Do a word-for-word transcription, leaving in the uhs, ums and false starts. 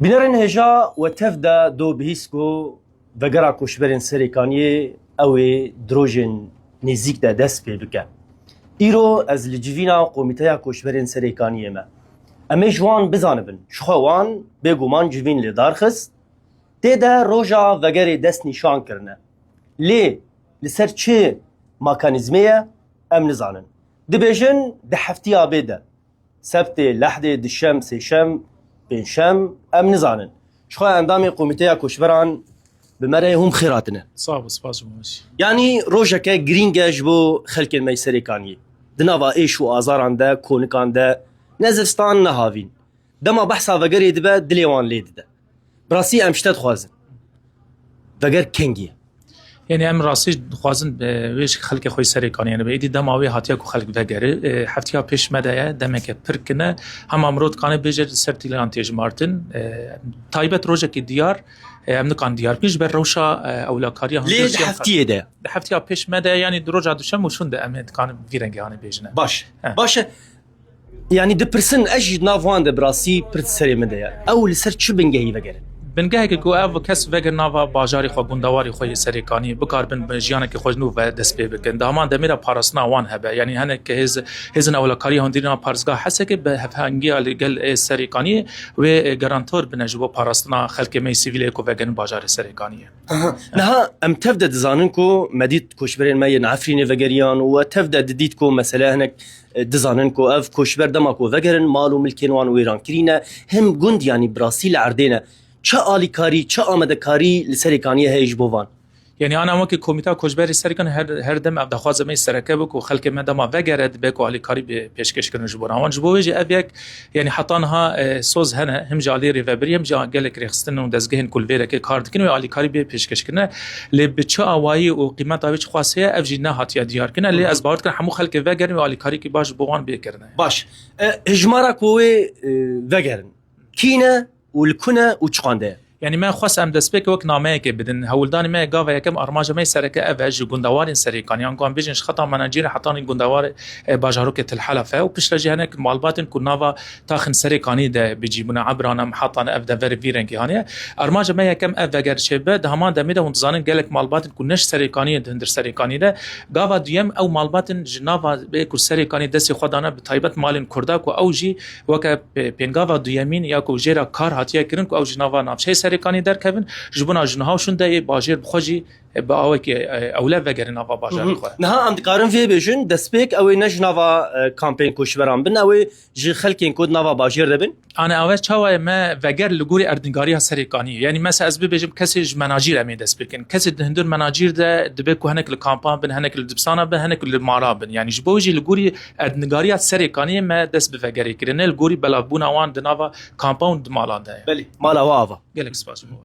Bînerên hêja we tev de do bihîst ku vegera koçberên Serêkaniyê ew ê di rojên nêzîk de dest pê bike. Îro ez li civîna Komîteya Koçberên Serêkaniyê me. Em ê ji wan bizanibin. Ji xwe wan bêguman civîn li dar xist. Tê de roja vegerê dest nîşan kirine. Lê li ser çi mekanîzmê ye, em nizanin. Dibêjin di heftiya bê de. Sebtê, lehdê, dişem, sêşem, pêncşem, em nizanin. Ji xwe endamê Komîteya Koçberan bi me re hûn bi xêr hatine. Sağ ol, spas û baş. Yanî rojeke girîng e ji bo xelkên me yê Serêkaniyê. Di nava êş û azaran de, konikan de, ne zivstan ne havîn. Dema behsa vegerê dibe, dilê wan lê dide. Bi rastî em ji te dixwazin. Veger kengî ye. Yanî em rastî dixwazin, e, wê ji xelkê xwe yê Serêkaniyê be. Êdî dema wê hatiye ku xelk vegere, e, heftiya pêş me de ye, demeke pir kin e. Hema mirov dikane bêje li ser tîleran tê jimartin. E, taybet rojekê diyar, e, em nikan diyar bikin ji ber rewşa, e, ewlakariya Lê hundir di jiyan heftiyê de. Di heftiya pêş me de, yanî di roja duşem û şûn de em ê dikanin vî rengê hanê bêjine. Baş. He. Baş e. Yanî dipirsin, ez jî di nav wan de bi rastî pir di serê min de ye. Ew li ser çi bingehî vegerin? Bingeheke ku ev kes veger nava bajarê xwe, gundewarê xwe yê Serêkaniyê bikarbin bi jiyaneke xwe ji nû ve dest pê bikin. Di heman demê de parastina wan hebe. Yanî hinek hêz, hêzên ewlekariya hundirîna parêzgeha Hesekê bi hevhengiya li gel ê Serêkaniyê wê, e, garantor bine ji bo parastina xelkê me yê sivîlê ku vegerin bajarê Serêkaniyê. Aha. Niha em tev de dizanin ku me dît koçberên me yên Efrînê vegeriyan û we tev de didît ku mesele hinek, e, dizanin ku ev koçber dema ku vegerin mal û milkên wan wêran kirîne, him gund yanî bi rastî li erdê ne. Çi alîkarî, çi amadekarî li Serêkaniyê heye ji bo van? Yanî ana wekî Komîta Koçberî Serêkanî her, her dem ev daxwaza me yê sereke bû ku xelkê me dema vegere dibe ku alîkarî bê pêşkêş kirin ji bo wan. Ji bo wê jî ev yek Yanî heta niha, e, soz hene, him ji alî rêvebirî, him ji gelek rêxistin û dezgehên ku li vê yekê kar dikin wê alîkarî bê pêşkêş kirine. Lê bi çi awayî û qîmeta wê çi xwest heye, ev jî ne hatiye diyar kirine. Lê Hı hı. ez bawer dikim hemû xelkê vegerin wê alîkarîkî baş ji bo wan bê kirine. Baş. E, hejmara ku wê, e, vegerin. Kî ne û li ku ne û çiqan de ye? Yanî me xwest em destpêkê wek nameyekê bidin. Hewldanê me gava yekem armanca me yê sereke ev e, ji gundewarên Serêkanî, yan ku em bêjin ji xeta Menacîrê hetanî gundewar, e, bajarokê Til Helef e û piştre jî hinek malbatên ku nava taxên Serêkanî de bi cî bûne, Ebrana, Mihatan, ev deverê vî rengî hane. Armanca me yekem ev veger çêbe, di heman demê de hûn dizanin gelek malbatên ku ne ji Serêkaniyê di hundir Serêkanî de. Gava duyem ew malbatên ji nava bê ku Serêkanî destê xwe dane, bi taybet malên Kurda ku ew jî weke pê-, pêngava duyemîn ya ku jê re kar hatiye kirin ku ew ji nava navçeyê Serêkanî derkevin, ji bona ji niha û şûn de yê bajêr bi xwe jî, e, bi awekî, e, ewle vegerin nava bajarê Hı hı. xwe. Niha em dikarin vê bêjin, destpêk ew ê ne ji nava, e, kampên koçberan bin, ew ê ji xelkên ku di nava bajêr de bin? Ane, ew çawa ye me veger li gorî erdnîgariya Serêkaniyê. Yanî mesela ez bibêjim kesê ji Menacîr em ê dest bikin. Kesê di hundir Menacîr de dibe ku hinek li kampan bin, hinek li dibistana bin, hinek li mala bin. Yanî ji bo wê jî li gorî erdnîgariya Serêkaniyê me dest bi vegerê kiriye. Ne li gorî belavbûna wan di nava kampan û di malan de ye. Belê, mala we ava. Gelek spas ji bo we.